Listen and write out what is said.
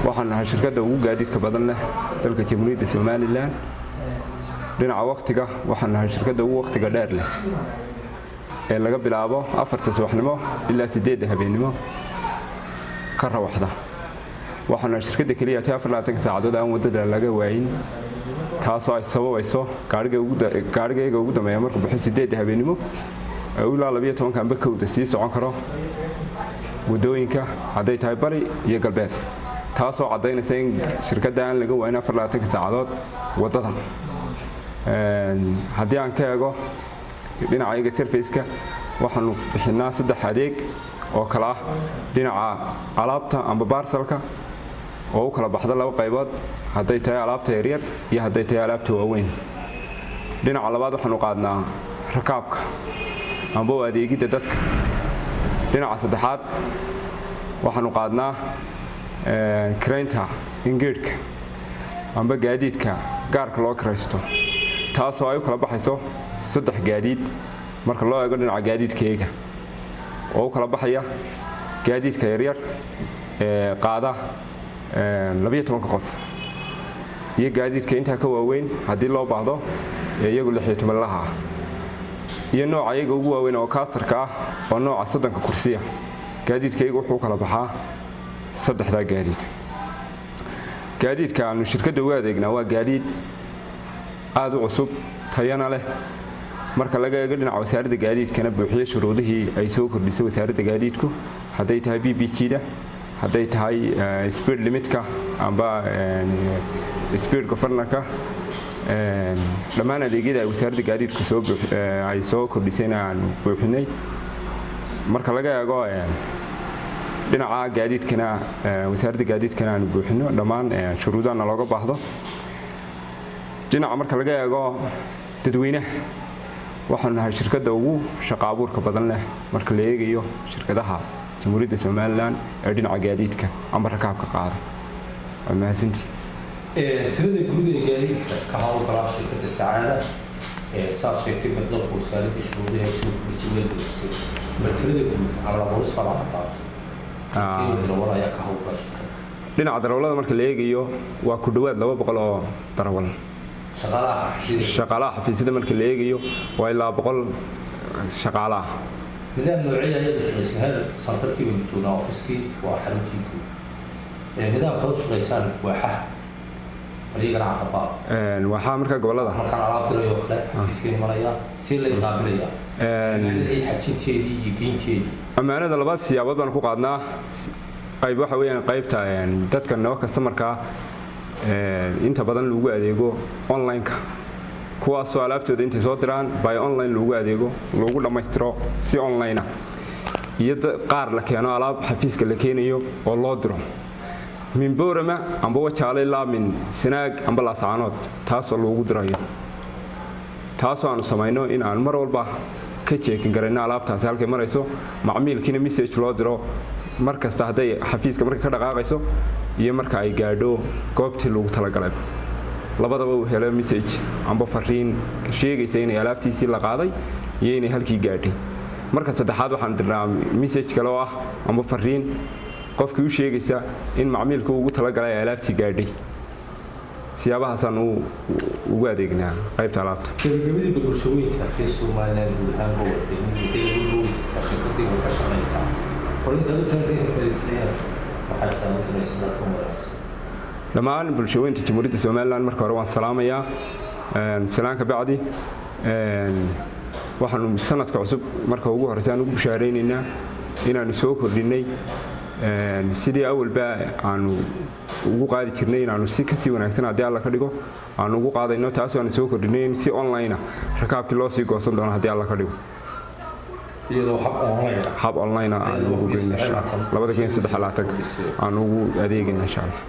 Waxaan nahay shirkadda ugu gaadiidka badan leh dalka Jamhuuriyadda Somaliland. Dhinaca wakhtiga, waxaan nahay shirkadda ugu wakhtiga dheer leh ee laga bilaabo 4ta subaxnimo ilaa 8da habeennimo ka rawaxda. Waxaan nahay shirkadda keliya tii 24-ka saacadood aan waddada laga waayin, taasoo ay sababayso gaarigayga ugu dambeeya markuu baxo 8da habeennimo ilaa 12-ka amba 1da sii socon karo waddooyinka, hadday tahay bari iyo galbeed, taasoo caddaynaysa in shirkadda aan laga waayin 24-ka saacadood waddada. Haddii aan ka eego dhinaca service-ka, waxaanu bixinaa saddex adeeg oo kale ah: dhinaca alaabta amba parcel-ka oo u kala baxda laba qaybood, hadday tahay alaabta yaryar iyo hadday tahay alaabta waaweyn. Dhinaca labaad, waxaanu qaadnaa rakaabka amba u adeegidda dadka. Dhinaca saddexaad, waxaanu qaadnaa kiraynta ingeedhka amba gaadiidka gaarka loo kiraysto, taasoo ay u kala baxayso saddex gaadiid marka loo eego dhinaca gaadiidkayaga, oo u kala baxaya gaadiidka yaryar ee qaada 12-ka qof iyo gaadiidka intaa ka waaweyn haddii loo baahdo ee iyagu 16-laha ah, iyo nooca iyaga ugu waaweyn oo Coaster-ka ah oo nooca 30-ka kursiya. Gaadiidka iyaga wuxuu u kala baxaa saddexdaa gaadiid. Gaadiidka aanu shirkadda uga adeegnaa waa gaadiid aada u cusub, tayana leh. Marka laga eego dhinaca wasaaradda gaadiidkana, buuxiye shuruudihii ay soo kordhisay wasaaradda gaadiidku, hadday tahay PPG da, hadday tahay speed limit-ka amba speed governor-ka, dhammaan adeegyada ay wasaaradda gaadiidku soo ay soo kordhisayna aanu buuxinay. Marka laga eego dhinaca gaadiidkana, wasaaradda gaadiidkana aanu buuxino dhammaan shuruudahana looga baahdo. Dhinaca marka laga eego dadweynaha, waxaanu nahay shirkadda ugu shaqo abuurka badan leh marka la eegayo shirkadaha Jamhuuriyadda Somaliland ee dhinaca gaadiidka amba rakaabka qaada. Waa mahadsantii. Tirada guud ee gaadiidka ka howlgalaa shirkadda Sacaada, saad sheegtay, badqabka wasaaradii shuruudaha soo kordhisay way buuxisay, bal tirada guud camal abuuris baa la qaatay, darawal ayaa ka howlgala shirkadda? Dhinaca darawallada marka la eegayo, waa ku dhowaad 200 oo darawal. Shaqaalaha xafiisyada? Shaqaalaha xafiisyada marka la eegayo, waa ilaa 100 shaqaalaha. Nidaam noocee ayaad u shaqaysaan? Hel center-kii baynu joognaa, office-kii waa xaruntii guud. Nidaamka u shaqaysaan waaxaha bal iyagana carabaa. Waxaa markaa gobolada Markaan alaab dirayo oo kale, xafiiskeen imanaya, see lay qaabilaya, ammaanadii xajinteedii iyo geynteedii? Ammaanada laba siyaabood baan ku qaadnaa. Qayb waxa weeyaan qaybta dadka noo customer-kaa inta badan lagu adeego online-ka, kuwaasoo alaabtooda intay soo diraan by online lagu adeego, lagu dhammaystiro si online ah, iyo qaar la keeno alaab xafiiska la keenayo oo loo diro min Boorama amba Wajaale ilaa min Sanaag amba Laascaanood, taasoo lagu dirayo, taasoo aanu samayno in aan mar walba ka checking garayno alaabtaasi halkay marayso, macmiilkiina message loo diro mar kasta hadday xafiiska marka ka dhaqaaqayso iyo marka ay gaadho goobtii lagu talagalay, labadaba uu helo message amba fariin sheegaysa inay alaabtiisii la qaaday iyo inay halkii gaadhay. Marka saddexaad, waxaan dirnaa message kale oo ah amba fariin qofkii u sheegaysa in macmiilku ugu talagalay ay alaabtii gaadhay. Siyaabahaasaan ugu adeegnaa qaybta alaabta. Gabagabadiiba, bulshooyinka reer Somaliland guud ahaan, gobolka degmada way tagtaa shirkadii, way ka shaqaysaa. Fariintaad u taagtay ka faa'iidaysanayaan waxay tahay diraysa dadka wanaagsan? Dhammaan bulshooyinka Jamhuuriyadda Somaliland marka hore waan salaamayaa. Salaan ka bacdi, waxaanu sanadka cusub marka ugu horreysa aan ugu bishaaraynaynaa inaanu soo kordhinay sidii awalba aanu ugu qaadi jirnay, inaanu si kasii wanaagsan, haddii Alla ka dhigo, aanu ugu qaadayno, taasoo aanu soo kordhinay in si online ah rakaabkii loo sii goosan doono, haddii Alla ka dhigo. Iyadoo hab online ah. Hab online ah aan ugu geyno insha Allah, 2023 aan ugu adeegayna insha Allah.